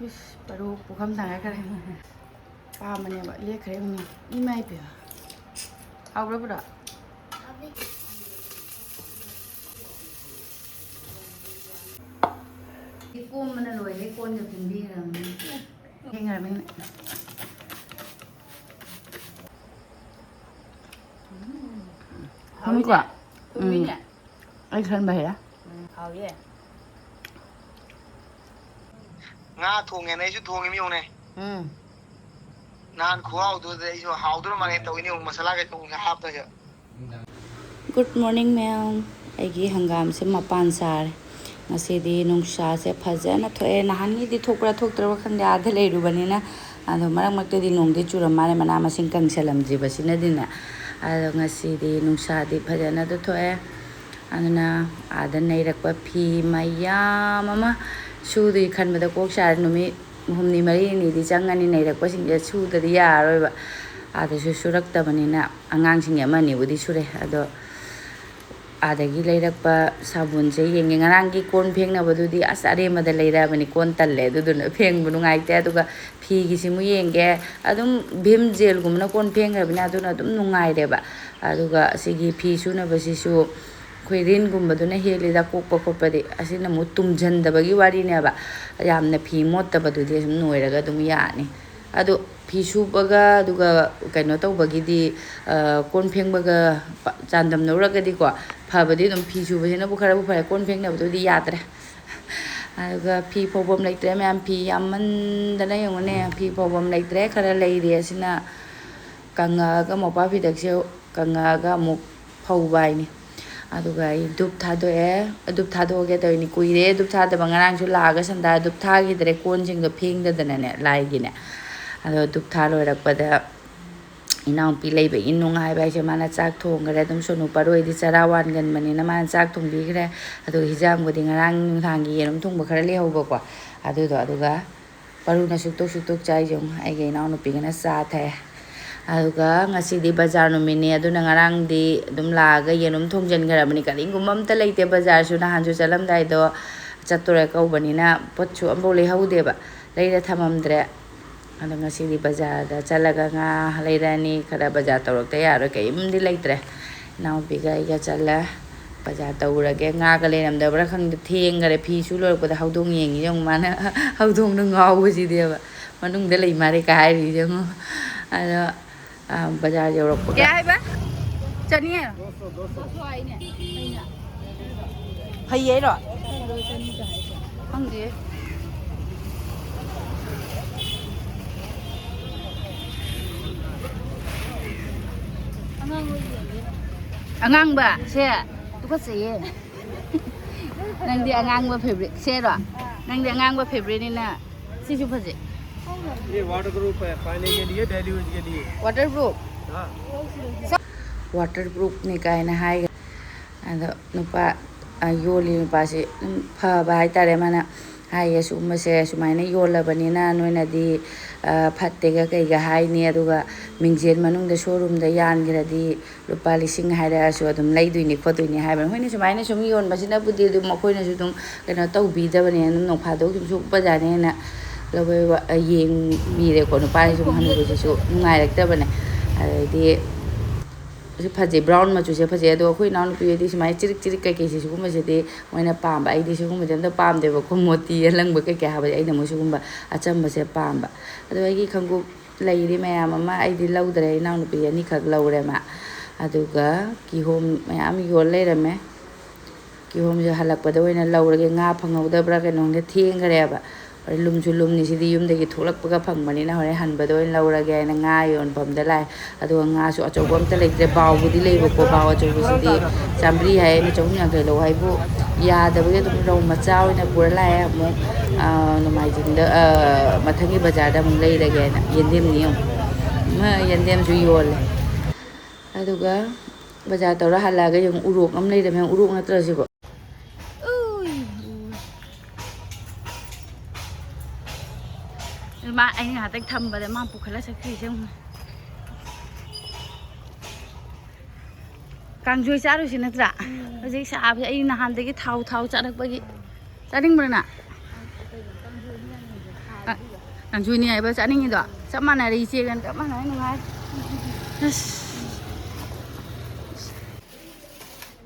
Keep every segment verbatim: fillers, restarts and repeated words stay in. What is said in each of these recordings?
ꯏꯁ, ꯄꯔꯨ ꯄꯨꯈꯝ ꯊꯥꯡꯒꯠꯈ꯭ꯔꯦ꯫ ꯄꯥꯝꯕꯅꯦꯕ, ꯂꯦꯛꯈ꯭ꯔꯦ ꯌꯦꯡꯉꯨꯅꯦ꯫ ꯏꯃꯥꯏ ꯄꯦꯝꯃ꯫ ꯍꯥꯎꯕ꯭ꯔꯥ ꯄꯨꯔꯥ? ꯀꯣꯝꯕꯅ ꯂꯣꯏꯔꯦ, ꯀꯣꯟꯒ ꯐꯦꯡꯕꯤꯈ꯭ꯔꯕꯅꯤ꯫ ꯐꯦꯡꯈ꯭ꯔꯕꯅꯤꯅ꯫ ꯎꯝ꯫ ꯍꯥꯎꯏꯅꯦ꯫ ꯎꯝ꯫ ꯑꯩ ꯈꯟꯕ ꯍꯩꯔꯦ꯫ ꯎꯝ, ꯍꯥꯎꯏꯌꯦ꯫ ꯉꯥ ꯊꯣꯡꯉꯦꯅ ꯑꯩꯁꯨ ꯊꯣꯡꯉꯤꯃꯤ ꯌꯦꯡꯉꯨꯅꯦ꯫ ꯎꯝ꯫ ꯅꯍꯥꯟ ꯈꯨꯍꯥꯎꯗꯨꯗ ꯑꯩꯁꯨ ꯍꯥꯎꯗꯣꯔ ꯃꯥꯜꯂꯦ ꯇꯧꯋꯤꯅꯦ, ꯌꯦꯡꯉꯨ, ꯃꯁꯥꯂꯥ ꯀꯩꯀꯩ ꯍꯥꯞꯄꯒ꯫ Good morning, ꯃꯌꯥꯝ꯫ ꯑꯩꯒꯤ ꯍꯪꯒꯥꯝꯁꯦ ꯃꯄꯥꯟ ꯁꯥꯔꯦ꯫ ꯉꯁꯤꯗꯤ ꯅꯨꯡꯁꯥꯁꯦ ꯐꯖꯅ ꯊꯣꯛꯑꯦ꯫ ꯅꯍꯥꯟꯒꯩꯗꯤ ꯊꯣꯛꯄ꯭ꯔꯥ ꯊꯣꯛꯇ꯭ꯔꯕ ꯈꯪꯗꯦ, ꯑꯥꯗ ꯂꯩꯔꯨꯕꯅꯤꯅ꯫ ꯑꯗꯣ ꯃꯔꯛ ꯃꯔꯛꯇꯗꯤ ꯅꯣꯡꯗꯤ ꯆꯨꯔꯝ ꯃꯥꯜꯂꯦ, ꯃꯅꯥ ꯃꯁꯤꯡ ꯀꯪꯁꯜꯂꯝꯗ꯭ꯔꯤꯕꯁꯤꯅꯗꯤꯅꯦ꯫ ꯑꯗꯣ ꯉꯁꯤꯗꯤ ꯅꯨꯡꯁꯥꯗꯤ ꯐꯖꯅ ꯑꯗꯨ ꯊꯣꯛꯑꯦ꯫ ꯑꯗꯨꯅ ꯑꯥꯗ ꯅꯩꯔꯛꯄ ꯐꯤ ꯃꯌꯥꯝ ꯑꯃ ꯁꯨꯗꯣꯏ ꯈꯟꯕꯗ ꯀꯣꯛ ꯁꯥꯔꯦ꯫ ꯅꯨꯃꯤꯠ ꯍꯨꯝꯅꯤ ꯃꯔꯤ ꯅꯤꯗꯤ ꯆꯪꯉꯅꯤ ꯅꯩꯔꯛꯄꯁꯤꯡꯁꯦ, ꯁꯨꯗꯗꯤ ꯌꯥꯔꯔꯣꯏꯕ꯫ ꯑꯥꯗꯁꯨ ꯁꯨꯔꯛꯇꯕꯅꯤꯅ꯫ ꯑꯉꯥꯡꯁꯤꯡꯒꯤ ꯑꯃ ꯑꯅꯤꯕꯨꯗꯤ ꯁꯨꯔꯦ, ꯑꯗꯣ ꯑꯥꯗꯒꯤ ꯂꯩꯔꯛꯄ ꯁꯥꯄꯣꯟꯁꯦ ꯌꯦꯡꯒꯦ꯫ ꯉꯔꯥꯡꯒꯤ ꯀꯣꯟ ꯐꯦꯡꯅꯕꯗꯨꯗꯤ ꯑꯁ ꯑꯔꯦꯝꯕꯗ ꯂꯩꯔꯛꯑꯕꯅꯤ, ꯀꯣꯟ ꯇꯜꯂꯦ, ꯑꯗꯨꯗꯨꯅ ꯐꯦꯡꯕ ꯅꯨꯡꯉꯥꯏꯇꯦ꯫ ꯑꯗꯨꯒ ꯐꯤꯒꯤꯁꯤꯃꯨꯛ ꯌꯦꯡꯒꯦ꯫ ꯑꯗꯨꯝ ꯚꯤꯝ ꯖꯦꯜꯒꯨꯝꯕꯅ ꯀꯣꯟ ꯐꯦꯡꯈ꯭ꯔꯕꯅꯤꯅ ꯑꯗꯨꯅ ꯑꯗꯨꯝ ꯅꯨꯡꯉꯥꯏꯔꯦꯕ꯫ ꯑꯗꯨꯒ ꯑꯁꯤꯒꯤ ꯐꯤ ꯁꯨꯅꯕꯁꯤꯁꯨ ꯑꯩꯈꯣꯏ ꯔꯤꯟꯒꯨꯝꯕꯗꯨꯅ ꯍꯦꯜꯂꯤꯗ ꯀꯣꯛꯄ ꯈꯣꯠꯄꯗꯤ꯫ ꯑꯁꯤꯅ ꯑꯃꯨꯛ ꯇꯨꯝꯁꯤꯟꯗꯕꯒꯤ ꯋꯥꯔꯤꯅꯦꯕ꯫ ꯌꯥꯝꯅ ꯐꯤ ꯃꯣꯠꯇꯕꯗꯨꯗꯤ ꯑꯗꯨꯝ ꯅꯣꯏꯔꯒ ꯑꯗꯨꯝ ꯌꯥꯅꯤ꯫ ꯑꯗꯣ ꯐꯤ ꯁꯨꯕꯒ ꯑꯗꯨꯒ ꯀꯩꯅꯣ ꯇꯧꯕꯒꯤꯗꯤ, ꯑ, ꯀꯣꯟ ꯐꯦꯡꯕꯒ ꯄ-, ꯆꯥꯡꯗꯝꯅꯧꯔꯒꯗꯤꯀꯣ, ꯐꯕꯗꯤ ꯑꯗꯨꯝ ꯐꯤ ꯁꯨꯕꯁꯤꯅꯕꯨ ꯈꯔꯕꯨ ꯐꯔꯦ, ꯀꯣꯟ ꯐꯦꯡꯅꯕꯗꯨꯗꯤ ꯌꯥꯗ꯭ꯔꯦ꯫ ꯑꯗꯨꯒ ꯐꯤ ꯐꯧꯐꯝ ꯂꯩꯇ꯭ꯔꯦ ꯃꯌꯥꯝ, ꯐꯤ ꯌꯥꯝꯃꯟꯗꯅ ꯌꯦꯡꯉꯨꯅꯦ, ꯐꯤ ꯐꯧꯐꯝ ꯂꯩꯇ꯭ꯔꯦ꯫ ꯈꯔ ꯂꯩꯔꯤ ꯑꯁꯤꯅ ꯀꯪꯉꯛꯑꯒ, ꯃꯣꯝꯄꯥꯛ ꯐꯤꯗꯛꯁꯦ ꯀꯪꯉꯛꯑꯒ ꯑꯃꯨꯛ ꯐꯧꯕ ꯍꯥꯏꯅꯤ꯫ ꯑꯗꯨꯒ ꯑꯩ ꯙꯨꯞ ꯊꯥꯗꯣꯛꯑꯦ꯫ ꯙꯨꯞ ꯊꯥꯗꯣꯛꯑꯒꯦ ꯇꯧꯔꯤꯅꯤ꯫ ꯀꯨꯏꯔꯦ ꯙꯨꯞ ꯊꯥꯗꯕ꯫ ꯉꯔꯥꯡꯁꯨ ꯂꯥꯛꯑꯒ ꯁꯟꯗꯥ ꯙꯨꯞ ꯊꯥꯈꯤꯗ꯭ꯔꯦ, ꯀꯣꯟꯁꯤꯡꯗꯣ ꯐꯦꯡꯗꯗꯅꯅꯦ, ꯂꯥꯏꯒꯤꯅꯦ꯫ ꯑꯗꯣ ꯙꯨꯞ ꯊꯥ ꯂꯣꯏꯔꯛꯄꯗ ꯏꯅꯥꯎꯄꯤ ꯂꯩꯕꯒꯤ ꯅꯨꯡꯉꯥꯏꯕ ꯍꯥꯏꯁꯦ, ꯃꯥꯅ ꯆꯥꯛ ꯊꯣꯡꯈ꯭ꯔꯦ꯫ ꯑꯗꯨꯝ ꯁꯣꯅꯨ ꯄꯔꯣꯏꯗꯤ ꯆꯔꯥ ꯋꯥꯟꯒꯟꯕꯅꯤꯅ ꯃꯥꯅ ꯆꯥꯛ ꯊꯣꯡꯕꯤꯈ꯭ꯔꯦ꯫ ꯑꯗꯨꯒ ꯍꯤꯟꯖꯥꯡꯕꯨꯗꯤ ꯉꯔꯥꯡ ꯅꯨꯡꯗꯥꯡꯒꯤ ꯌꯦꯔꯨꯝ ꯊꯣꯡꯕ ꯈꯔ ꯂꯩꯍꯧꯕꯀꯣ, ꯑꯗꯨꯗꯣ꯫ ꯑꯗꯨꯒ ꯄꯔꯨꯅ ꯁꯨꯛꯇꯣꯛ ꯁꯨꯛꯇꯣꯛ ꯆꯥꯏꯁꯦ ꯌꯦꯡꯉꯨ꯫ ꯑꯩꯒ ꯏꯅꯥꯎꯅꯨꯄꯤꯒꯅ ꯆꯥ ꯊꯛꯑꯦ꯫ ꯑꯗꯨꯒ ꯉꯁꯤꯗꯤ ꯕꯖꯥꯔ ꯅꯨꯃꯤꯠꯅꯤ, ꯑꯗꯨꯅ ꯉꯔꯥꯡꯗꯤ ꯑꯗꯨꯝ ꯂꯥꯛꯑꯒ ꯌꯦꯔꯨꯝ ꯊꯣꯡꯖꯤꯟꯈ꯭ꯔꯕꯅꯤ꯫ ꯀꯔꯤꯒꯨꯝꯕ ꯑꯝꯇ ꯂꯩꯇꯦ ꯕꯖꯥꯔꯁꯨ꯫ ꯅꯍꯥꯟꯁꯨ ꯆꯠꯂꯝꯗꯥꯏꯗꯣ ꯆꯠꯇꯣꯔꯦ ꯀꯧꯕꯅꯤꯅ ꯄꯣꯠꯁꯨ ꯑꯝꯐꯥꯎ ꯂꯩꯍꯧꯗꯦꯕ, ꯂꯩꯔ ꯊꯝꯃꯝꯗ꯭ꯔꯦ꯫ ꯑꯗꯣ ꯉꯁꯤꯗꯤ ꯕꯖꯥꯔꯗ ꯆꯠꯂꯒ ꯉꯥ ꯂꯩꯔꯛꯑꯅꯤ꯫ ꯈꯔ ꯕꯖꯥꯔ ꯇꯧꯔꯛꯇ ꯌꯥꯔꯣꯏ, ꯀꯔꯤꯝꯗꯤ ꯂꯩꯇ꯭ꯔꯦ꯫ ꯏꯅꯥꯎꯄꯤꯒ ꯑꯩꯒ ꯆꯠꯂꯦ꯫ ꯕꯖꯥꯔ ꯇꯧꯔꯒꯦ꯫ ꯉꯥꯒ ꯂꯩꯔꯝꯗꯕ꯭ꯔꯥ ꯈꯪꯗꯦ, ꯊꯦꯡꯈꯔꯦ꯫ ꯐꯤꯁꯨ ꯂꯣꯏꯔꯛꯄꯗ ꯍꯧꯗꯣꯡ ꯌꯦꯡꯉꯤ ꯌꯦꯡꯉꯨ꯫ ꯃꯥꯅ ꯍꯧꯗꯣꯡꯗꯣ ꯉꯥꯎꯕꯁꯤꯗꯤꯕ, ꯃꯅꯨꯡꯗ ꯂꯩ ꯃꯥꯜꯂꯦ ꯀꯥꯏ ꯍꯥꯏꯔꯤ ꯌꯦꯡꯉꯨ꯫ ꯑꯗꯣ ꯑ, ꯕꯖꯥꯔ ꯌꯧꯔꯛꯄꯒ ꯀꯌꯥ ꯍꯥꯏꯕ? ꯆꯅꯤ? ꯐꯩ ꯍꯥꯏꯔꯣ? ꯈꯪꯗꯦ꯫ ꯑꯉꯥꯡꯕ ꯁꯦ ꯇꯨꯀꯠꯆꯩꯌꯦ꯫ ꯅꯪꯗꯤ ꯑꯉꯥꯡꯕ ꯐꯦꯕ꯭ꯔꯤꯛ ꯁꯦꯔꯣ? ꯅꯪꯗꯤ ꯑꯉꯥꯡꯕ ꯐꯦꯕ꯭ꯔꯤꯛꯅꯤꯅ ꯁꯤꯁꯨ ꯐꯖꯩ꯫ ये वाटर प्रूफ है, पानी के लिए, डेली यूज के लिए। Water proof? ꯋꯥꯇꯔ ꯄ꯭ꯔꯨꯐꯅꯤ ꯀꯥꯏꯅ ꯍꯥꯏꯒ ꯑꯗꯣ ꯅꯨꯄꯥ, ꯑ, ꯌꯣꯜꯂꯤ ꯅꯨꯄꯥꯁꯤ ꯑꯗꯨꯝ ꯐꯕ ꯍꯥꯏꯇꯥꯔꯦ꯫ ꯃꯥꯅ ꯍꯥꯏꯌꯦ, "ꯁꯤꯒꯨꯝꯕꯁꯦ ꯁꯨꯃꯥꯏꯅ ꯌꯣꯜꯂꯕꯅꯤꯅ ꯅꯣꯏꯅꯗꯤ, ꯑ, ꯐꯠꯇꯦꯒ ꯀꯩꯒ ꯍꯥꯏꯅꯤ, ꯑꯗꯨꯒ ꯃꯤꯡꯖꯦꯜ ꯃꯅꯨꯡꯗ ꯁꯣꯔꯨꯝꯗ ꯌꯥꯟꯈ꯭ꯔꯗꯤ ꯂꯨꯄꯥ ꯂꯤꯁꯤꯡ ꯍꯥꯏꯔꯛꯑꯁꯨ ꯑꯗꯨꯝ ꯂꯩꯗꯣꯏꯅꯤ ꯈꯣꯠꯇꯣꯏꯅꯤ" ꯍꯥꯏꯕ꯫ ꯑꯩꯈꯣꯏꯅ ꯁꯨꯃꯥꯏꯅ ꯁꯨꯝ ꯌꯣꯟꯕꯁꯤꯅꯕꯨꯗꯤ ꯑꯗꯨꯝ ꯑꯩꯈꯣꯏꯅꯁꯨ ꯑꯗꯨꯝ ꯀꯩꯅꯣ ꯇꯧꯕꯤꯗꯕꯅꯦ, ꯑꯗꯨꯝ ꯅꯣꯡ ꯐꯥꯗꯣꯛ ꯁꯨꯝ ꯁꯣꯛꯄꯖꯥꯠꯅꯦꯅ ꯂꯧꯕ ꯌꯦꯡꯕꯤꯔꯦꯀꯣ꯫ ꯅꯨꯄꯥꯁꯤꯁꯨ ꯍꯅꯨꯕꯁꯤꯁꯨ ꯅꯨꯡꯉꯥꯏꯔꯛꯇꯕꯅꯦ꯫ ꯑꯗꯩꯗꯤ ꯁꯤ ꯐꯖꯩ, ꯕ꯭ꯔꯥꯎꯟ ꯃꯆꯨꯁꯦ ꯐꯖꯩ꯫ ꯑꯗꯣ ꯑꯩꯈꯣꯏ ꯏꯅꯥꯎꯅꯨꯄꯤꯗꯤ ꯁꯨꯃꯥꯏꯅ ꯆꯤꯔꯤꯛ ꯆꯤꯔꯤꯛ ꯀꯩꯀꯩꯁꯦ, ꯁꯤꯒꯨꯝꯕꯁꯤꯗꯤ ꯃꯣꯏꯅ ꯄꯥꯝꯕ꯫ ꯑꯩꯗꯤ ꯁꯤꯒꯨꯝꯕꯁꯦ ꯑꯝꯇ ꯄꯥꯝꯗꯦꯕꯀꯣ, ꯃꯣꯇꯤ ꯑꯂꯪꯕ ꯀꯩꯀꯩ ꯍꯥꯞꯄꯁꯦ꯫ ꯑꯩꯅ ꯑꯃꯨꯛ ꯁꯤꯒꯨꯝꯕ ꯑꯆꯝꯕꯁꯦ ꯄꯥꯝꯕ꯫ ꯑꯗꯣ ꯑꯩꯒꯤ ꯈꯣꯡꯎꯞ ꯂꯩꯔꯤ ꯃꯌꯥꯝ ꯑꯃ ꯑꯩꯗꯤ ꯂꯧꯗ꯭ꯔꯦ, ꯏꯅꯥꯎꯅꯨꯄꯤ ꯑꯅꯤꯈꯛ ꯂꯧꯔꯦ ꯃꯥ꯫ ꯑꯗꯨꯒ ꯀꯤꯍꯣꯝ ꯃꯌꯥꯝ ꯌꯣꯜ ꯂꯩꯔꯝꯃꯦ꯫ ꯀꯤꯍꯣꯝꯁꯦ ꯍꯜꯂꯛꯄꯗ ꯑꯣꯏꯅ ꯂꯧꯔꯒꯦ, ꯉꯥ ꯐꯪꯍꯧꯗꯕ꯭ꯔꯥ ꯀꯩꯅꯣ ꯈꯪꯗꯦ, ꯊꯦꯡꯈ꯭ꯔꯦꯕ꯫ ꯍꯣꯔꯦꯟ ꯂꯨꯝꯁꯨ ꯂꯨꯝꯅꯤ, ꯁꯤꯗꯤ ꯌꯨꯝꯗꯒꯤ ꯊꯣꯛꯂꯛꯄꯒ ꯐꯪꯕꯅꯤꯅ ꯍꯣꯔꯦꯟ ꯍꯟꯕꯗ ꯑꯣꯏꯅ ꯂꯧꯔꯒꯦ ꯍꯥꯏꯅ ꯉꯥ ꯌꯣꯟꯐꯝꯗ ꯂꯥꯛꯑꯦ꯫ ꯑꯗꯨꯒ ꯉꯥꯁꯨ ꯑꯆꯧꯕ ꯑꯝꯇ ꯂꯩꯇ꯭ꯔꯦ꯫ ꯕꯥꯎꯕꯨꯗꯤ ꯂꯩꯕꯀꯣ, ꯕꯥꯎ ꯑꯆꯧꯕꯁꯤꯗꯤ ꯆꯥꯝꯃꯔꯤ ꯍꯥꯏ, ꯑꯩꯅ ꯆꯍꯨꯝ ꯌꯥꯡꯈꯩ ꯂꯧ ꯍꯥꯏꯕꯨ ꯌꯥꯗꯕꯒꯤ ꯑꯗꯨꯝ ꯔꯧ ꯃꯆꯥ ꯑꯣꯏꯅ ꯄꯨꯔ ꯂꯥꯛꯑꯦ꯫ ꯑꯃꯨꯛ, ꯑ, ꯅꯣꯡꯃꯥꯏꯖꯤꯡꯗ, ꯑ, ꯃꯊꯪꯒꯤ ꯕꯖꯥꯔꯗ ꯑꯃꯨꯛ ꯂꯩꯔꯒꯦꯅ꯫ ꯌꯦꯟꯗꯦꯝꯅꯤ ꯌꯦꯡꯉꯨ, ꯃꯥ ꯌꯦꯟꯗꯦꯝꯁꯨ ꯌꯣꯜꯂꯦ꯫ ꯑꯗꯨꯒ ꯕꯖꯥꯔ ꯇꯧꯔ ꯍꯜꯂꯛꯑꯒ ꯌꯦꯡꯉꯨ, ꯎꯔꯣꯛ ꯑꯃ ꯂꯩꯔꯝꯃꯦ꯫ ꯎꯔꯣꯛ ꯅꯠꯇ꯭ꯔ ꯁꯤꯕꯣ? ꯎꯏ, ꯎꯏ꯫ ꯃꯥ ꯑꯩꯅ ꯉꯥꯏꯍꯥꯛꯇꯪ ꯊꯝꯕꯗ ꯃꯥ ꯄꯨꯈꯠꯂ ꯆꯠꯈ꯭ꯔꯤꯁꯦ ꯌꯦꯡꯉꯨ꯫ ꯀꯥꯡꯁꯣꯏ ꯆꯥꯔꯨꯁꯤ ꯅꯠꯇ꯭ꯔꯥ? ꯍꯧꯖꯤꯛ ꯁꯥꯕꯁꯦ, ꯑꯩ ꯅꯍꯥꯟꯗꯒꯤ ꯊꯥꯎ ꯊꯥꯎ ꯆꯥꯔꯛꯄꯒꯤ꯫ ꯆꯥꯅꯤꯡꯕ꯭ꯔꯥ ꯅꯪ? ꯑ, ꯀꯥꯡꯁꯣꯏꯅꯤ ꯍꯥꯏꯕ ꯆꯥꯅꯤꯡꯉꯤꯗꯣ? ꯆꯞ ꯃꯥꯟꯅꯔꯦ, ꯏꯆꯦꯒ ꯆꯞ ꯃꯥꯟꯅꯔꯦ, ꯅꯨꯡꯉꯥꯏ꯫ ꯑꯁ꯫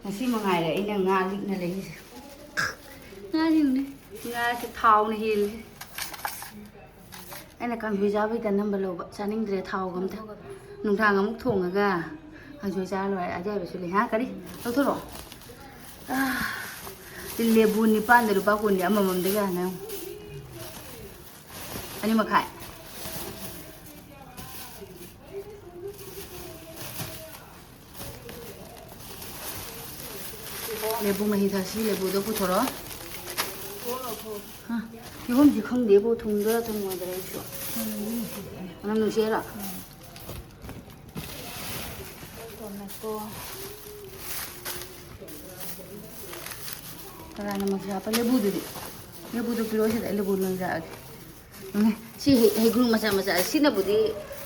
ꯉꯁꯤ ꯃꯉꯥꯏꯔꯦ ꯑꯩꯅ ꯉꯥ ꯂꯤꯛꯅ ꯂꯩꯔꯤꯁꯦ꯫ ꯉꯥ ꯂꯤꯛꯅꯦ꯫ ꯉꯥꯁꯦ ꯊꯥꯎꯅ ꯍꯦꯜꯂꯦ꯫ ꯑꯩꯅ ꯀꯥꯡꯁꯣꯏ ꯆꯥꯕꯩꯗ ꯑꯅꯝꯕ ꯂꯧꯕ꯫ ꯆꯥꯅꯤꯡꯗ꯭ꯔꯦ ꯊꯥꯎꯒ ꯑꯝꯇ꯫ ꯅꯨꯡꯗꯥꯡ ꯑꯃꯨꯛ ꯊꯣꯡꯉꯒ ꯀꯥꯡꯁꯣꯏ ꯆꯥꯔ ꯂꯣꯏꯔꯦ꯫ ꯑꯗꯨ ꯍꯥꯏꯕꯁꯨ ꯂꯩ꯫ ꯍꯥ, ꯀꯔꯤ? ꯂꯧꯊꯣꯔꯛꯑꯣ꯫ ꯑꯥ, ꯁꯤ ꯂꯦꯕꯨ ꯅꯤꯄꯥꯟꯗ ꯂꯨꯄꯥ ꯀꯨꯟꯅꯤ, ꯑꯃꯃꯝꯗ ꯀꯌꯥꯅꯣ ꯌꯦꯡꯉꯨ꯫ ꯑꯅꯤ ꯃꯈꯥꯏ꯫ ꯂꯦꯕꯨ ꯃꯍꯤ ꯊꯛꯁꯤ, ꯂꯦꯕꯨꯗꯣ ꯄꯨꯊꯣꯔꯛꯑꯣ꯫ ꯍꯥ? ꯀꯤꯍꯣꯝꯁꯤ ꯈꯪꯗꯦꯕꯣ, ꯊꯨꯝꯗꯣꯏꯔꯥ ꯊꯨꯝꯃꯣꯏꯗꯣꯏꯔꯥ ꯑꯩꯁꯨ꯫ ꯃꯅꯝ ꯅꯨꯡꯁꯤꯔꯥ? ꯇꯣꯃꯦꯇꯣ꯫ ꯀꯅꯥꯅ ꯃꯁꯤ ꯍꯥꯞꯄ? ꯂꯦꯕꯨꯗꯨꯗꯤ? ꯂꯦꯕꯨꯗꯨ ꯄꯤꯔꯛꯑꯣ ꯁꯤꯗ, ꯑꯩ ꯂꯦꯕꯨ ꯅꯣꯏꯔꯛꯑꯒꯦ꯫ ꯎꯝ, ꯁꯤ ꯍꯩ-, ꯍꯩꯒ꯭ꯔꯨ ꯃꯆꯥ ꯃꯆꯥ꯫ ꯁꯤꯅꯕꯨꯗꯤ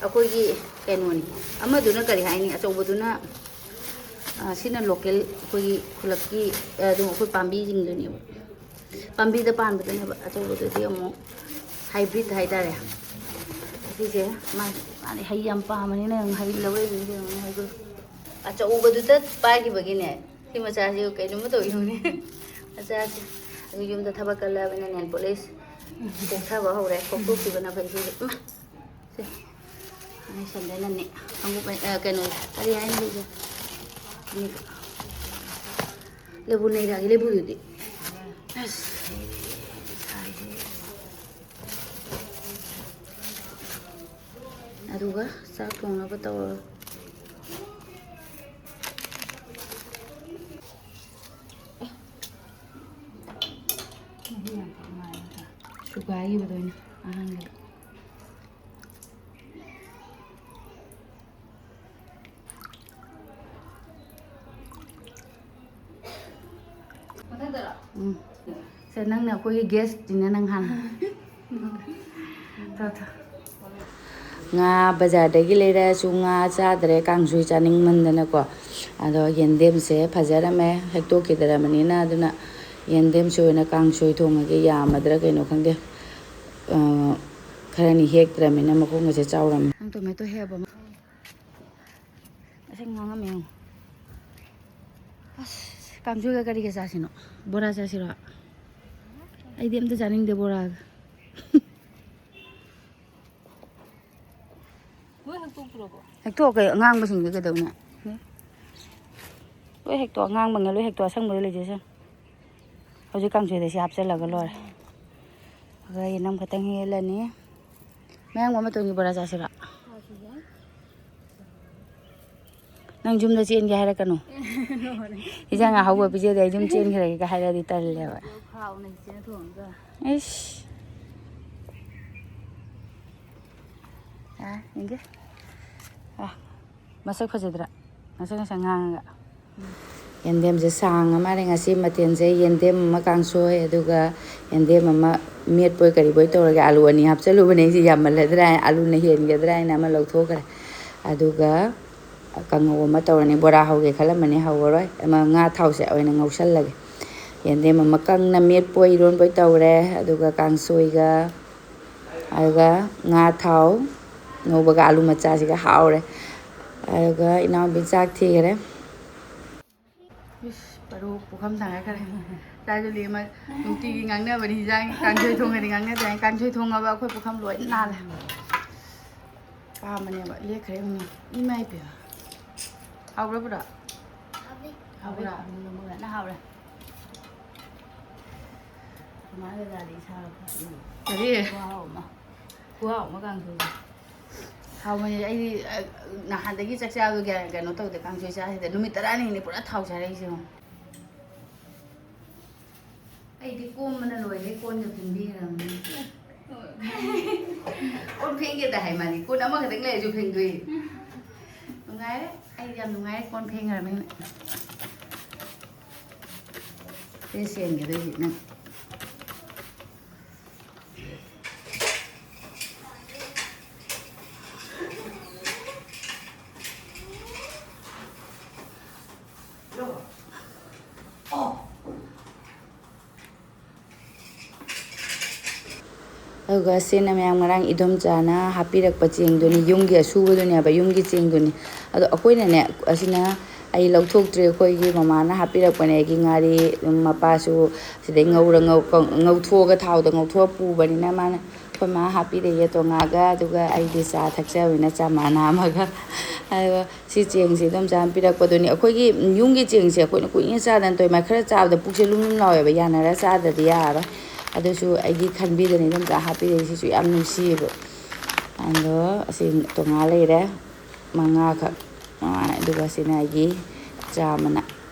ꯑꯩꯈꯣꯏꯒꯤ ꯀꯩꯅꯣꯅꯤ꯫ ꯑꯃꯗꯨꯅ ꯀꯔꯤ ꯍꯥꯏꯅꯤ? ꯑꯆꯧꯕꯗꯨꯅ, ꯑ, ꯁꯤꯅ ꯂꯣꯀꯦꯜ ꯑꯩꯈꯣꯏꯒꯤ ꯈꯨꯜꯂꯛꯀꯤ, ꯑ, ꯑꯗꯨꯝ ꯑꯩꯈꯣꯏ ꯄꯥꯝꯕꯤꯁꯤꯡꯗꯨꯅꯦꯕ꯫ ꯄꯥꯝꯕꯤꯗ ꯄꯥꯟꯕꯗꯨꯅꯦꯕ꯫ ꯑꯆꯧꯕꯗꯨꯗꯤ ꯑꯃꯨꯛ ꯍꯥꯏꯕ꯭ꯔꯤꯠ ꯍꯥꯏꯇꯥꯔꯦ꯫ ꯁꯤꯁꯦ ꯃꯥ-, ꯃꯥꯗꯤ ꯍꯩ ꯌꯥꯝ ꯄꯥꯝꯕꯅꯤꯅ ꯌꯥꯝ ꯍꯩ ꯂꯧꯔꯛꯏꯅꯤ ꯀꯩꯅꯣꯅꯦ ꯍꯩꯒ꯭ꯔꯨ꯫ ꯑꯆꯧꯕꯗꯨꯗ ꯄꯥꯏꯈꯤꯕꯒꯤꯅꯦ꯫ ꯁꯤ ꯃꯆꯥꯁꯤ ꯀꯩꯅꯣꯝꯃ ꯇꯧꯏꯅꯦ꯫ ꯃꯆꯥꯁꯤ꯫ ꯑꯗꯨ ꯌꯨꯝꯗ ꯊꯕꯛ ꯀꯜꯂꯕꯅꯤꯅ ꯅꯦꯜ ꯄꯣꯂꯤꯁ ꯀꯣꯛꯊꯕ ꯍꯧꯔꯦ꯫ ꯀꯣꯛꯊꯣꯛꯈꯤꯕꯅ ꯐꯩ ꯁꯤꯁꯦ꯫ ꯏꯃꯥ! ꯁꯦ꯫ ꯑꯩ ꯁꯟꯗꯅꯅꯦ꯫ ꯈꯣꯡꯎꯞ ꯑꯩ-, ꯑ, ꯀꯩꯅꯣ, ꯀꯔꯤ ꯍꯥꯏꯅꯤ ꯁꯤꯁꯦ? ꯂꯦꯕꯨ ꯅꯩꯔꯛꯑꯒꯦ, ꯂꯦꯕꯨꯗꯨꯗꯤ꯫ ꯑꯁ꯫ ꯑꯗꯨꯒ ꯆꯥꯛ ꯊꯣꯡꯅꯕ ꯇꯧꯔꯒ꯫ ꯁꯨꯒꯥꯏꯈꯤꯕꯗꯣ ꯑꯩꯅ ꯑꯍꯥꯟꯕꯗ꯫ ꯎꯝ꯫ ꯁꯦ, ꯅꯪꯅ ꯑꯩꯈꯣꯏꯒꯤ ꯒꯦꯁꯇꯤꯅ ꯅꯪ ꯍꯥꯟꯅ꯫ ꯊꯣ, ꯊꯣ꯫ ꯉꯥ ꯕꯖꯥꯔꯗꯒꯤ ꯂꯩꯔꯛꯑꯁꯨ ꯉꯥ ꯆꯥꯗ꯭ꯔꯦ, ꯀꯥꯡꯁꯣꯏ ꯆꯥꯅꯤꯡꯃꯟꯗꯅꯀꯣ꯫ ꯑꯗꯣ ꯌꯦꯟꯗꯦꯝꯁꯦ ꯐꯖꯔꯝꯃꯦ, ꯍꯦꯛꯇꯣꯛꯈꯤꯗ꯭ꯔꯕꯅꯤꯅ, ꯑꯗꯨꯅ ꯌꯦꯟꯗꯦꯝꯁꯦ ꯑꯣꯏꯅ ꯀꯥꯡꯁꯣꯏ ꯊꯣꯡꯉꯒꯦ꯫ ꯌꯥꯝꯃꯗ꯭ꯔꯥ ꯀꯩꯅꯣ ꯈꯪꯗꯦ, ꯑ, ꯈꯔꯅꯤ ꯍꯦꯛꯇ꯭ꯔꯕꯅꯤꯅ ꯃꯈꯣꯡꯒꯁꯦ ꯆꯥꯎꯔꯝꯃꯦ꯫ ꯅꯪ ꯇꯣꯃꯦꯇꯣ ꯍꯦꯛꯑꯕ? ꯑꯁꯤ ꯉꯥꯡꯉꯝꯃꯦ ꯌꯦꯡꯉꯣ꯫ ꯑꯁ, ꯀꯥꯡꯁꯣꯏꯒ ꯀꯔꯤꯒ ꯆꯥꯁꯤꯅꯣ? ꯕꯣꯔꯥ ꯆꯥꯁꯤꯔꯣ? ꯑꯩꯗꯤ ꯑꯝꯇ ꯆꯥꯅꯤꯡꯗꯦ ꯕꯣꯔꯥꯒ꯫ ꯂꯣꯏ ꯍꯦꯛꯇꯣꯛꯄ꯭ꯔꯣꯕꯣ? ꯍꯦꯛꯇꯣꯛꯑꯣ ꯀꯩ, ꯑꯉꯥꯡꯕꯁꯤꯡꯗꯤ ꯀꯩꯗꯧꯅꯤ? ꯂꯣꯏ ꯍꯦꯛꯇꯣꯛꯑꯣ, ꯑꯉꯥꯡꯕꯉꯩ ꯂꯣꯏ ꯍꯦꯛꯇꯣꯛꯑꯣ, ꯑꯁꯪꯕꯗ ꯂꯩꯖꯁꯅꯨ꯫ ꯍꯧꯖꯤꯛ ꯀꯥꯡꯁꯣꯏꯗ ꯁꯤ ꯍꯥꯞꯆꯜꯂꯒ ꯂꯣꯏꯔꯦ꯫ ꯑꯗꯨꯒ ꯌꯦꯅꯝ ꯈꯛꯇꯪ ꯍꯦꯛꯍꯜꯂꯅꯤ꯫ ꯃꯌꯥꯡ ꯑꯃ ꯇꯣꯡꯉꯤ ꯕꯣꯔꯥ ꯆꯥꯁꯤꯔꯣ? ꯅꯪ ꯌꯨꯝꯗ ꯆꯦꯟꯒꯦ ꯍꯥꯏꯔꯛꯀꯅꯨ꯫ ꯏꯟꯖꯥꯡ ꯑꯍꯥꯎꯕ ꯄꯤꯖꯗꯦ, ꯑꯩ ꯌꯨꯝ ꯆꯦꯟꯈ꯭ꯔꯒꯦꯒ ꯍꯥꯏꯔꯗꯤ ꯇꯜꯂꯦꯕ꯫ ꯍꯥꯎꯅ ꯏꯆꯦꯅ ꯊꯣꯡꯉꯒ꯫ ꯏꯁ꯫ ꯑꯥ, ꯌꯦꯡꯒꯦ꯫ ꯑꯥ, ꯃꯁꯛ ꯐꯖꯗ꯭ꯔꯥ? ꯉꯁꯪ ꯉꯁꯪ ꯉꯥꯡꯉꯒ꯫ ꯌꯦꯟꯗꯦꯝꯁꯦ ꯁꯥꯡ ꯑꯃ ꯃꯥꯜꯂꯦ꯫ ꯉꯁꯤ ꯃꯊꯦꯜꯁꯦ ꯌꯦꯟꯗꯦꯝ ꯑꯃ ꯀꯥꯡꯁꯣꯏ, ꯑꯗꯨꯒ ꯌꯦꯟꯗꯦꯝ ꯑꯃ ꯃꯦꯠꯄꯣꯏ ꯀꯔꯤꯕꯣꯏ ꯇꯧꯔꯒꯦ꯫ ꯑꯥꯂꯨ ꯑꯅꯤ ꯍꯥꯞꯆꯜꯂꯨꯕꯅꯦ ꯑꯩꯁꯦ, ꯌꯥꯝꯃꯜꯂꯗ꯭ꯔꯥ ꯍꯥꯏꯅ, ꯑꯥꯂꯨꯅ ꯍꯦꯟꯒꯗ꯭ꯔꯥ ꯍꯥꯏꯅ ꯑꯃ ꯂꯧꯊꯣꯛꯈ꯭ꯔꯦ꯫ ꯑꯗꯨꯒ ꯀꯥꯡꯉꯧ ꯑꯃ ꯇꯧꯔꯅꯤ꯫ ꯕꯣꯔꯥ ꯍꯧꯒꯦ ꯈꯜꯂꯝꯕꯅꯦ, ꯍꯧꯔꯔꯣꯏ꯫ ꯑꯃ ꯉꯥ ꯊꯥꯎꯁꯦ ꯑꯣꯏꯅ ꯉꯧꯁꯜꯂꯒꯦ꯫ ꯌꯦꯟꯗꯦꯝ ꯑꯃ ꯀꯪꯅ ꯃꯦꯠꯄꯣꯏ ꯏꯔꯣꯟꯕꯣꯏ ꯇꯧꯔꯦ꯫ ꯑꯗꯨꯒ ꯀꯥꯡꯁꯣꯏꯒ, ꯑꯗꯨꯒ ꯉꯥ ꯊꯥꯎ ꯉꯧꯕꯒ ꯑꯥꯂꯨ ꯃꯆꯥꯁꯤꯒ ꯍꯥꯎꯔꯦ꯫ ꯑꯗꯨꯒ ꯏꯅꯥꯎꯄꯤ ꯆꯥꯛ ꯊꯤꯈꯔꯦ꯫ ꯏꯁ, ꯄꯔꯨ ꯄꯨꯈꯝ ꯊꯥꯡꯒꯠꯈ꯭ꯔꯦ꯫ ꯆꯥꯖꯨꯂꯤ ꯑꯃ ꯅꯨꯡꯇꯤꯒꯤ ꯉꯥꯡꯅꯕꯅꯤ, ꯍꯤꯟꯖꯥꯡ ꯀꯥꯡꯁꯣꯏ ꯊꯣꯡꯉꯗꯤ ꯉꯥꯡꯅꯗꯦ ꯍꯥꯏ꯫ ꯀꯥꯡꯁꯣꯏ ꯊꯣꯡꯉꯕ ꯑꯩꯈꯣꯏ ꯄꯨꯈꯝ ꯂꯣꯏ ꯅꯥꯜꯂꯦ꯫ ꯄꯥꯝꯕꯅꯦꯕ, ꯂꯦꯛꯈ꯭ꯔꯦ ꯑꯃꯨꯛ꯫ ꯏꯃꯥ ꯏꯄꯦꯝꯃ꯫ ꯍꯥꯎꯕ꯭ꯔꯥ ꯄꯨꯔꯥ? ꯍꯥꯎꯕ꯭ꯔꯥ? ꯅꯪ ꯍꯥꯎꯔꯦ꯫ ꯀꯃꯥꯏꯅ ꯇꯧꯔꯗꯤ ꯏꯁꯥ ꯐꯠꯇꯣꯏꯅꯣ? ꯀꯔꯤ? ꯈꯨꯍꯥꯎ ꯑꯃ꯫ ꯈꯨꯍꯥꯎ ꯑꯃ ꯀꯥꯡꯁꯣꯏꯁꯦ꯫ ꯍꯥꯎꯕꯅꯦ꯫ ꯑꯩꯗꯤ, ꯑ, ꯅꯍꯥꯟꯗꯒꯤ ꯆꯥꯛ ꯆꯥꯕꯗꯣ ꯀꯌꯥ ꯀꯩꯅꯣ ꯇꯧꯗꯦ꯫ ꯀꯥꯡꯁꯣꯏ ꯆꯥꯁꯤꯗ ꯅꯨꯃꯤꯠ ꯇꯔꯥꯅꯤꯅꯦ ꯄꯨꯔꯥ ꯊꯥꯎ ꯆꯥꯔꯛꯏꯁꯦ ꯌꯦꯡꯉꯣ꯫ ꯑꯩꯗꯤ ꯀꯣꯝꯕꯅ ꯂꯣꯏꯔꯦ, ꯀꯣꯟꯒ ꯐꯦꯡꯕꯤꯈ꯭ꯔꯕꯅꯤ꯫ ꯀꯣꯟ ꯐꯦꯡꯒꯦꯗ ꯍꯥꯏ ꯃꯥꯗꯤ, ꯀꯣꯟ ꯑꯃꯈꯛꯇꯪ ꯂꯩꯔꯁꯨ ꯐꯦꯡꯗꯣꯛꯏ꯫ ꯅꯨꯡꯉꯥꯏꯔꯦ, ꯑꯩꯗꯤ ꯌꯥꯝ ꯅꯨꯡꯉꯥꯏꯔꯦ ꯀꯣꯟ ꯐꯦꯡꯈ꯭ꯔꯕꯅꯤꯅ꯫ ꯁꯤ ꯁꯦꯡꯒꯦꯗꯣꯏꯁꯤ ꯅꯪ꯫ ꯑꯗꯨꯒ ꯁꯤꯅ ꯃꯌꯥꯝ ꯉꯔꯥꯡ ꯏꯗꯣꯝꯆꯥꯅ ꯍꯥꯞꯄꯤꯔꯛꯄ ꯆꯦꯡꯗꯨꯅꯤ, ꯌꯨꯝꯒꯤ ꯑꯁꯨꯕꯗꯨꯅꯦꯕ, ꯌꯨꯝꯒꯤ ꯆꯦꯡꯗꯨꯅꯤ꯫ ꯑꯗꯣ ꯑꯩꯈꯣꯏꯅꯅꯦ, ꯑꯁꯤꯅ ꯑꯩ ꯂꯧꯊꯣꯛꯇ꯭ꯔꯦ, ꯑꯩꯈꯣꯏꯒꯤ ꯃꯃꯥꯅ ꯍꯥꯞꯄꯤꯔꯛꯄꯅꯦ꯫ ꯑꯩꯒꯤ ꯉꯥꯔꯤ ꯑꯗꯨꯝ ꯃꯄꯥꯁꯨ ꯁꯤꯗꯩ ꯉꯧꯔ ꯉꯧ-, ꯉꯧꯊꯣꯛꯑꯒ, ꯊꯥꯎꯗ ꯉꯧꯊꯣꯛꯑ ꯄꯨꯕꯅꯤꯅ ꯃꯥꯅ, ꯑꯩꯈꯣꯏ ꯃꯥ ꯍꯥꯞꯄꯤꯔꯛꯑꯦ ꯇꯣꯉꯥꯒ, ꯑꯗꯨꯒ ꯑꯩꯗꯤ ꯆꯥ ꯊꯛꯆꯕꯅꯤꯅ ꯆꯥ ꯃꯅꯥ ꯑꯃꯒ꯫ ꯑꯗꯨꯒ ꯁꯤ ꯆꯦꯡꯁꯦ ꯏꯗꯣꯝꯆꯥꯅ ꯄꯤꯔꯛꯄꯗꯨꯅꯤ꯫ ꯑꯩꯈꯣꯏꯒꯤ ꯌꯨꯝꯒꯤ ꯆꯦꯡꯁꯦ ꯑꯩꯈꯣꯏꯅ ꯀꯨꯏꯅ ꯆꯥꯗꯅ ꯇꯣꯏꯃ ꯈꯔ ꯆꯥꯕꯗ ꯄꯨꯛꯁꯦ ꯂꯨꯝ ꯂꯨꯝ ꯂꯥꯎꯋꯦꯕ, ꯌꯥꯅꯔ ꯆꯥꯗ꯭ꯔꯗꯤ ꯌꯥꯔꯔꯣꯏ꯫ ꯑꯗꯨꯁꯨ ꯑꯩꯒꯤ ꯈꯟꯕꯤꯗꯅ ꯏꯗꯣꯝꯆꯥ ꯍꯥꯞꯄꯤꯔꯛꯏ, ꯁꯤꯁꯨ ꯌꯥꯝ ꯅꯨꯡꯁꯤꯌꯦꯕ꯫ ꯑꯗꯣ ꯑꯁꯤ ꯇꯣꯉꯥ ꯂꯩꯔꯦ, ꯃꯉꯥꯈꯛ꯫ ꯑꯗꯨꯒ ꯁꯤꯅ ꯑꯩꯒꯤ ꯆꯥ ꯃꯅꯥ꯫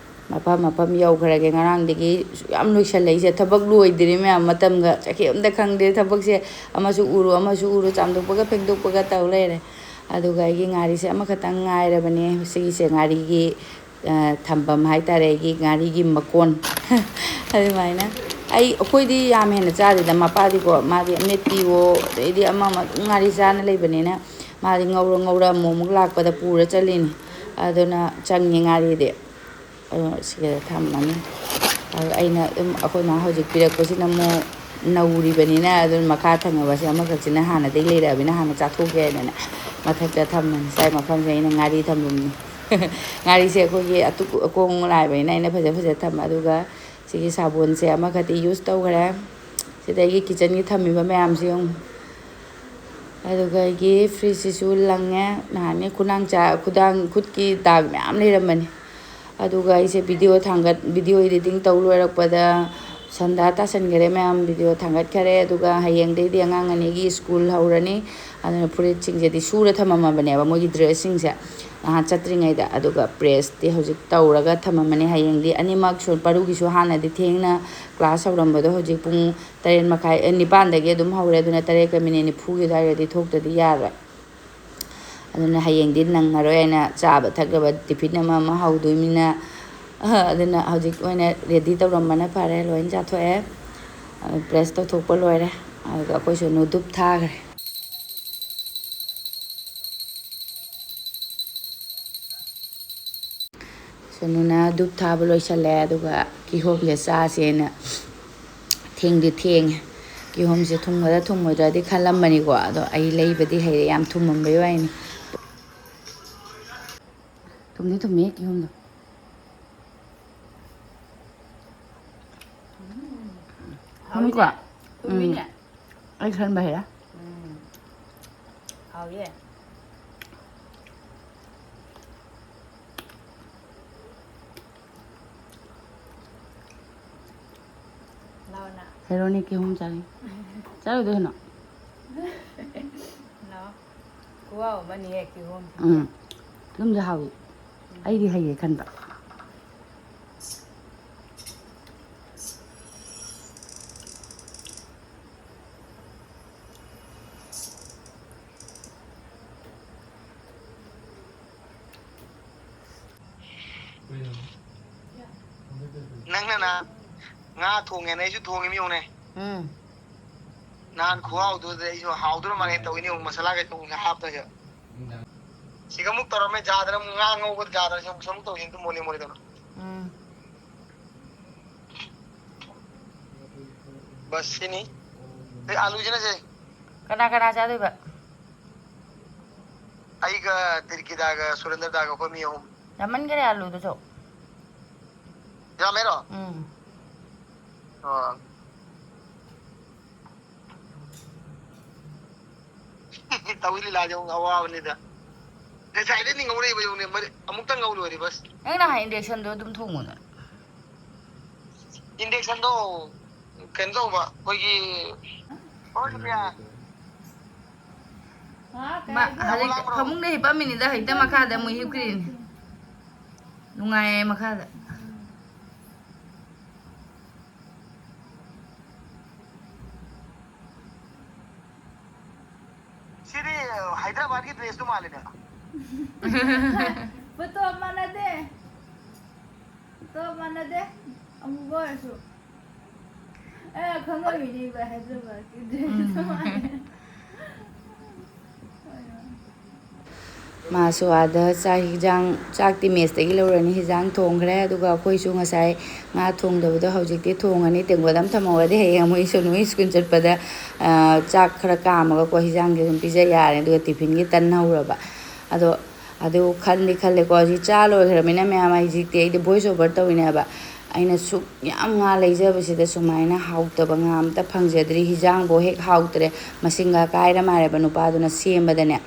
ꯃꯐꯝ ꯃꯐꯝ ꯌꯧꯈ꯭ꯔꯒꯦ꯫ ꯉꯔꯥꯡꯗꯒꯤ ꯁꯨꯛ ꯌꯥꯝ ꯂꯣꯏꯁꯜꯂꯛꯏꯁꯦ꯫ ꯊꯕꯛ ꯂꯣꯏꯗ꯭ꯔꯤ ꯃꯌꯥꯝ, ꯃꯇꯝꯒ ꯆꯠꯈꯤ ꯑꯝꯇ ꯈꯪꯗꯦ꯫ ꯊꯕꯛꯁꯦ ꯑꯃꯁꯨ ꯎꯔꯨ, ꯑꯃꯁꯨ ꯎꯔꯨ, ꯆꯥꯝꯊꯣꯛꯄꯒ ꯐꯦꯡꯗꯣꯛꯄꯒ ꯇꯧ ꯂꯩꯔꯦ꯫ ꯑꯗꯨꯒ ꯑꯩꯒꯤ ꯉꯥꯔꯤꯁꯦ ꯑꯃꯈꯛꯇꯪ ꯉꯥꯏꯔꯕꯅꯦ꯫ ꯁꯤꯒꯤꯁꯦ ꯉꯥꯔꯤꯒꯤ, ꯑ, ꯊꯝꯐꯝ ꯍꯥꯏꯇꯥꯔꯦ, ꯑꯩꯒꯤ ꯉꯥꯔꯤꯒꯤ ꯃꯀꯣꯟ꯫ ꯑꯗꯨꯃꯥꯏꯅ ꯑꯩ, ꯑꯩꯈꯣꯏꯗꯤ ꯌꯥꯝ ꯍꯦꯟꯅ ꯆꯥꯗꯦꯗ꯫ ꯃꯄꯥꯗꯤꯀꯣ, ꯃꯥꯗꯤ ꯑꯃꯦꯠꯄꯤꯋꯣ, ꯑꯗꯩꯗꯤ ꯑꯃ ꯑꯃ ꯑꯗꯨꯝ ꯉꯥꯔꯤ ꯆꯥꯅ ꯂꯩꯕꯅꯤꯅ, ꯃꯥꯗꯤ ꯉꯧꯔ ꯉꯧꯔ ꯑꯃꯨꯛ ꯑꯃꯨꯛ ꯂꯥꯛꯄꯗ ꯄꯨꯔ ꯆꯠꯂꯤꯅꯤ꯫ ꯑꯗꯨꯅ ꯆꯪꯉꯦ ꯉꯥꯔꯤꯗꯤ꯫ ꯑꯗꯣ ꯁꯤꯗ ꯊꯝꯃꯅꯤ꯫ ꯑꯗꯣ ꯑꯩꯅ ꯑꯗꯨꯝ, ꯑꯩꯈꯣꯏ ꯃꯥ ꯍꯧꯖꯤꯛ ꯄꯤꯔꯛꯄꯁꯤꯅ ꯑꯃꯨꯛ ꯅꯧꯔꯤꯕꯅꯤꯅ, ꯑꯗꯨꯝ ꯃꯈꯥ ꯊꯪꯅꯕꯁꯦ ꯑꯃꯈꯛꯁꯤꯅ ꯍꯥꯟꯅꯗꯒꯤ ꯂꯩꯔꯛꯑꯕꯅꯤꯅ ꯍꯥꯟꯅ ꯆꯥꯊꯣꯛꯀꯦ ꯍꯥꯏꯗꯅ ꯃꯊꯛꯇ ꯊꯝꯃꯅꯤ꯫ ꯁ꯭ꯋꯥꯏ ꯃꯐꯝꯁꯦ ꯑꯩꯅ ꯉꯥꯔꯤ ꯊꯝꯐꯝꯅꯤ꯫ ꯉꯥꯔꯤꯁꯦ ꯑꯩꯈꯣꯏꯒꯤ ꯑꯇꯨ-, ꯑꯀꯣꯡ ꯂꯥꯏꯕꯅꯤꯅ ꯑꯩꯅ ꯐꯖ ꯐꯖ ꯊꯝꯃꯦ꯫ ꯑꯗꯨꯒ ꯁꯤꯒꯤ ꯁꯥꯄꯣꯟꯁꯦ ꯑꯃꯈꯛꯇꯤ ꯌꯨꯁ ꯇꯧꯈ꯭ꯔꯦ꯫ ꯁꯤꯗꯒꯤ ꯀꯤꯠꯆꯟꯒꯤ ꯊꯝꯃꯤꯕ ꯃꯌꯥꯝꯁꯦ ꯌꯦꯡꯉꯨ꯫ ꯑꯗꯨꯒ ꯑꯩꯒꯤ ꯐ꯭ꯔꯤꯖꯁꯤꯁꯨ ꯂꯪꯉꯦ꯫ ꯅꯍꯥꯟꯒꯤ ꯈꯨꯅꯥꯡꯆꯥ-, ꯈꯨꯗꯥꯡ ꯈꯨꯠꯀꯤ ꯗꯥꯛ ꯃꯌꯥꯝ ꯂꯩꯔꯝꯕꯅꯤ꯫ ꯑꯗꯨꯒ ꯑꯩꯁꯦ ꯚꯤꯗꯤꯑꯣ ꯊꯥꯡꯒꯠ-, ꯚꯤꯗꯤꯑꯣ ꯏꯗꯤꯇꯤꯡ ꯇꯧ ꯂꯣꯏꯔꯛꯄꯗ ꯁꯟꯗꯥ ꯇꯥꯁꯟꯈꯔꯦ ꯃꯌꯥꯝ꯫ ꯚꯤꯗꯤꯑꯣ ꯊꯥꯡꯒꯠꯈꯔꯦ꯫ ꯑꯗꯨꯒ ꯍꯌꯦꯡꯗꯩꯗꯤ ꯑꯉꯥꯡ ꯑꯅꯤꯒꯤ ꯁ꯭ꯀꯨꯜ ꯍꯧꯔꯅꯤ꯫ ꯑꯗꯨꯅ ꯐꯨꯔꯤꯠꯁꯤꯡꯁꯦꯗꯤ ꯁꯨꯔ ꯊꯝꯃꯝꯃꯕꯅꯦꯕ, ꯃꯣꯏꯒꯤ ꯗ꯭ꯔꯦꯁꯁꯤꯡꯁꯦ ꯅꯍꯥꯟ ꯆꯠꯇ꯭ꯔꯤꯉꯩꯗ꯫ ꯑꯗꯨꯒ ꯄ꯭ꯔꯦꯁꯇꯤ ꯍꯧꯖꯤꯛ ꯇꯧꯔꯒ ꯊꯝꯃꯝꯃꯅꯤ꯫ ꯍꯌꯦꯡꯗꯤ ꯑꯅꯤꯃꯛ ꯁꯨ-, ꯄꯔꯨꯒꯤꯁꯨ ꯍꯥꯟꯅꯗꯤ ꯊꯦꯡꯅ ꯀ꯭ꯂꯥꯁ ꯍꯧꯔꯝꯕꯗꯣ ꯍꯧꯖꯤꯛ ꯄꯨꯡ ꯇꯔꯦꯠ ꯃꯈꯥꯏ, ꯑꯦ, ꯅꯤꯄꯥꯟꯗꯒꯤ ꯑꯗꯨꯝ ꯍꯧꯔꯦ꯫ ꯑꯗꯨꯅ ꯇꯔꯦꯠꯀ ꯃꯤꯅꯤꯠ ꯅꯤꯐꯨꯒꯤ ꯑꯗꯨꯋꯥꯏꯗꯗꯤ ꯊꯣꯛꯇꯗꯤ ꯌꯥꯔꯣꯏ꯫ ꯑꯗꯨꯅ ꯍꯌꯦꯡꯗꯤ ꯅꯪꯉꯔꯣꯏ꯫ ꯑꯩꯅ ꯆꯥꯕ ꯊꯛꯅꯕ ꯇꯤꯐꯤꯟ ꯑꯃ ꯑꯃ ꯍꯧꯗꯣꯏꯅꯤꯅ, ꯑꯗꯨꯅ ꯍꯧꯖꯤꯛ ꯑꯣꯏꯅ ꯔꯦꯗꯤ ꯇꯧꯔꯝꯕꯅ ꯐꯔꯦ꯫ ꯂꯣꯏꯅ ꯆꯥꯊꯣꯛꯑꯦ, ꯕ꯭ꯔꯁ ꯇꯧꯊꯣꯛꯄ ꯂꯣꯏꯔꯦ꯫ ꯑꯗꯨꯒ ꯑꯩꯈꯣꯏ ꯁꯣꯅꯨ ꯙꯨꯞ ꯊꯥꯈ꯭ꯔꯦ꯫ ꯁꯣꯅꯨꯅ ꯙꯨꯞ ꯊꯥꯕ ꯂꯣꯏꯁꯜꯂꯦ, ꯑꯗꯨꯒ ꯀꯤꯍꯣꯝꯁꯦ ꯆꯥꯁꯦꯅ ꯊꯦꯡꯗꯤ ꯊꯦꯡꯉꯦ꯫ ꯀꯤꯍꯣꯝꯁꯦ ꯊꯨꯝꯒꯗ꯭ꯔꯥ ꯊꯨꯝꯃꯣꯏꯗ꯭ꯔꯥꯗꯤ ꯈꯜꯂꯝꯕꯅꯤꯀꯣ, ꯑꯗꯣ ꯑꯩ ꯂꯩꯕꯗꯤ ꯍꯩꯔꯦ, ꯌꯥꯝ ꯊꯨꯝꯃꯝꯕꯩ ꯋꯥꯅꯤ꯫ ꯊꯨꯝꯗꯤ ꯊꯨꯝꯃꯦ ꯀꯤꯍꯣꯝꯗꯣ꯫ ꯊꯨꯝꯃꯤꯀꯣ? ꯍꯥꯎꯋꯤꯅꯦ꯫ ꯊꯨꯝꯃꯤꯅꯦ꯫ ꯎꯝ꯫ ꯑꯩ ꯈꯟꯕ ꯍꯩꯔꯦ꯫ ꯎꯝ꯫ ꯍꯥꯎꯋꯦ꯫ ꯂꯥꯎꯅ꯫ ꯍꯦꯔꯣꯅꯤ ꯀꯤꯍꯣꯝ ꯆꯥꯅꯤꯡ꯫ ꯆꯥꯔꯨꯗꯣꯏ ꯍꯦꯅꯣ? ꯂꯥꯎ꯫ ꯈꯨꯍꯥꯎ ꯑꯃꯅꯤꯍꯦ ꯀꯤꯍꯣꯝꯁꯤꯗꯤ꯫ ꯎꯝ꯫ ꯀꯤꯍꯣꯝꯁꯦ ꯍꯥꯎꯋꯤ꯫ ꯎꯝ꯫ ꯑꯩꯗꯤ ꯍꯩꯌꯦ ꯈꯟꯕ꯫ ꯅꯪꯅ ꯅꯍꯥꯟ ꯉꯥ ꯊꯣꯡꯉꯦꯅ ꯑꯩꯁꯨ ꯊꯣꯡꯉꯤꯃꯤ ꯌꯦꯡꯉꯨꯅꯦ꯫ ꯎꯝ꯫ ꯅꯍꯥꯟ ꯈꯨꯍꯥꯎꯗꯨꯗ ꯑꯩꯁꯨ ꯍꯥꯎꯗꯣꯏꯔ ꯃꯥꯜꯂꯦ ꯇꯧꯋꯤꯅꯦ, ꯌꯦꯡꯉꯨ, ꯃꯁꯥꯂꯥ ꯀꯩꯀꯩ ꯍꯥꯞꯇꯒ꯫ ꯁꯤꯒ ꯑꯃꯨꯛ ꯇꯧꯔꯝꯃꯦ, ꯖꯥꯗꯅ ꯑꯃꯨꯛ ꯉꯥ ꯉꯧꯕꯗ ꯖꯥꯗꯅ ꯑꯃꯨꯛ ꯁꯨꯝ ꯇꯧꯁꯤꯟ ꯑꯗꯨꯝ ꯃꯣꯂꯤ ꯃꯣꯂꯤ ꯇꯧꯅ꯫ ꯎꯝ꯫ ꯕꯁ ꯁꯤꯅꯤ꯫ ꯑꯩ ꯑꯥꯂꯨꯁꯤꯅ ꯁꯦ꯫ ꯀꯅꯥ ꯀꯅꯥ ꯆꯥꯗꯣꯏꯕ? ꯑꯩꯒ ꯇꯤꯔꯀꯤꯗꯥꯒ ꯁꯨꯔꯦꯟꯗ꯭ꯔꯗꯥꯒ ꯑꯩꯈꯣꯏ ꯃꯤ ꯑꯍꯨꯝ꯫ ꯌꯥꯝꯃꯟꯈꯔꯦ ꯑꯥꯂꯨꯗꯨꯁꯨ꯫ ꯌꯥꯝꯃꯦꯔꯣ? ꯎꯝ꯫ ꯑꯣ꯫ ꯇꯧꯏ ꯂꯤꯂꯥꯁꯦ ꯑꯃꯨꯛ ꯑꯋꯥꯕꯅꯤꯗ꯫ ꯉꯁꯥꯏꯗꯩ ꯅꯤꯡꯍꯧꯔꯛꯏꯕ ꯌꯦꯡꯉꯨꯅꯦ, ꯃꯔꯤ-, ꯑꯃꯨꯛꯇꯪ ꯉꯧ ꯂꯣꯏꯔꯦ ꯕꯁ꯫ ꯅꯪ ꯅꯍꯥꯟ inductionꯗꯣ ꯑꯗꯨꯝ ꯊꯣꯡꯉꯨꯅ꯫ Inductionꯗꯣ ꯀꯩꯅꯣ ꯇꯧꯕ, ꯑꯩꯈꯣꯏꯒꯤ, ꯍꯣꯏ, ꯁꯣꯐꯤꯌꯥ꯫ ꯃꯥ ꯍꯧꯖꯤꯛ ꯐꯃꯨꯡꯗ ꯍꯤꯞꯄꯝꯃꯤꯅꯤꯗ, ꯍꯧꯖꯤꯛꯇ ꯃꯈꯥꯗ ꯑꯃꯨꯛ ꯍꯤꯞꯈ꯭ꯔꯤꯅꯤ꯫ ꯅꯨꯡꯉꯥꯏꯌꯦ ꯃꯈꯥꯗ꯫ ꯁꯤꯗꯤ ꯍꯥꯏꯗ꯭ꯔꯕꯥꯗꯀꯤ dressꯇꯨ ꯃꯥꯜꯂꯤꯗ꯫ ꯐꯣꯇꯣ ꯃꯥꯟꯅꯗꯦ꯫ ꯐꯣꯇꯣ ꯃꯥꯟꯅꯗꯦ꯫ ꯑꯃꯨꯕ ꯑꯣꯏꯔꯁꯨ꯫ ꯑꯦ, ꯈꯪꯉꯝꯃꯤꯅꯦ ꯏꯕꯥ ꯍꯥꯏꯗ꯭ꯔꯕꯥꯗꯀꯤ dress ꯎꯝ꯫ ꯃꯥꯜꯂꯦ꯫ ꯃꯥꯁꯨ ꯑꯥꯗ ꯆꯥꯛ ꯍꯤꯟꯖꯥꯡ, ꯆꯥꯛꯇꯤ ꯃꯦꯁꯇꯒꯤ ꯂꯧꯔꯅꯤ, ꯍꯤꯟꯖꯥꯡ ꯊꯣꯡꯈ꯭ꯔꯦ꯫ ꯑꯗꯨꯒ ꯑꯩꯈꯣꯏꯁꯨ ꯉꯁꯥꯏ ꯉꯥ ꯊꯣꯡꯗꯕꯗꯣ ꯍꯧꯖꯤꯛꯇꯤ ꯊꯣꯡꯉꯅꯤ, ꯇꯦꯡꯀꯣꯠ ꯑꯃ ꯊꯝꯍꯧꯔꯗꯤ ꯍꯌꯦꯡ ꯑꯃꯨꯛ ꯏꯁꯣꯟ ꯁ꯭ꯀꯨꯜ ꯆꯠꯄꯗ ꯆꯥꯛ ꯈꯔ ꯀꯥꯝꯃꯒꯀꯣ, ꯍꯤꯟꯖꯥꯡꯁꯦ ꯑꯗꯨꯝ ꯄꯤꯖ ꯌꯥꯔꯦ꯫ ꯑꯗꯨꯒ ꯇꯤꯐꯤꯟꯒꯤ ꯇꯟ ꯍꯧꯔꯕ꯫ ꯑꯗꯣ ꯑꯗꯨ ꯈꯟꯗꯤ ꯈꯜꯂꯦꯀꯣ, ꯍꯧꯖꯤꯛ ꯆꯥ ꯂꯣꯏꯈ꯭ꯔꯕꯅꯤꯅ ꯃꯌꯥꯝ, ꯍꯧꯖꯤꯛꯇꯤ ꯑꯩꯗꯤ ꯚꯣꯏꯁ ꯑꯣꯚꯔ ꯇꯧꯔꯤꯅꯦꯕ꯫ ꯑꯩꯅ ꯁꯨꯛ ꯌꯥꯝ ꯉꯥ ꯂꯩꯖꯕꯁꯤꯗ ꯁꯨꯃꯥꯏꯅ ꯍꯥꯎꯇꯕ ꯉꯥ ꯑꯝꯇ ꯐꯪꯖꯗ꯭ꯔꯤ꯫ ꯍꯤꯟꯖꯥꯡꯐꯧ ꯍꯦꯛ ꯍꯥꯎꯇ꯭ꯔꯦ, ꯃꯁꯤꯡꯒ ꯀꯥꯏꯔ ꯃꯥꯜꯂꯦꯕ ꯅꯨꯄꯥꯗꯨꯅ ꯁꯦꯝꯕꯗꯅꯦ꯫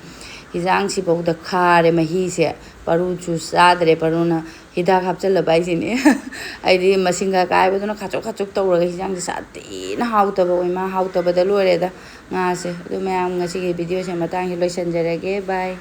ꯍꯤꯟꯖꯥꯡꯁꯤꯐꯧꯗ ꯈꯥꯔꯦ, ꯃꯍꯤꯁꯦ ꯄꯔꯨꯁꯨ ꯆꯥꯗ꯭ꯔꯦ, ꯄꯔꯨꯅ ꯍꯤꯗꯥꯛ ꯍꯥꯞꯆꯜꯂꯕ ꯍꯥꯏꯁꯤꯅꯦ꯫ ꯑꯩꯗꯤ ꯃꯁꯤꯡꯒ ꯀꯥꯏꯕꯗꯨꯅ ꯈꯥꯆꯣꯛ ꯈꯥꯆꯣꯛ ꯇꯧꯔꯒ ꯍꯤꯟꯖꯥꯡꯁꯦ ꯁꯥꯊꯤꯅ ꯍꯥꯎꯇꯕ ꯑꯣꯏꯃꯥ, ꯍꯥꯎꯇꯕꯗ ꯂꯣꯏꯔꯦꯗ ꯉꯥꯁꯦ꯫ ꯑꯗꯨ ꯃꯌꯥꯝ, ꯉꯁꯤꯒꯤ ꯚꯤꯗꯤꯑꯣꯁꯦ ꯃꯇꯥꯡꯁꯤ ꯂꯣꯏꯁꯤꯟꯖꯔꯒꯦ꯫ ꯕꯥꯏ꯫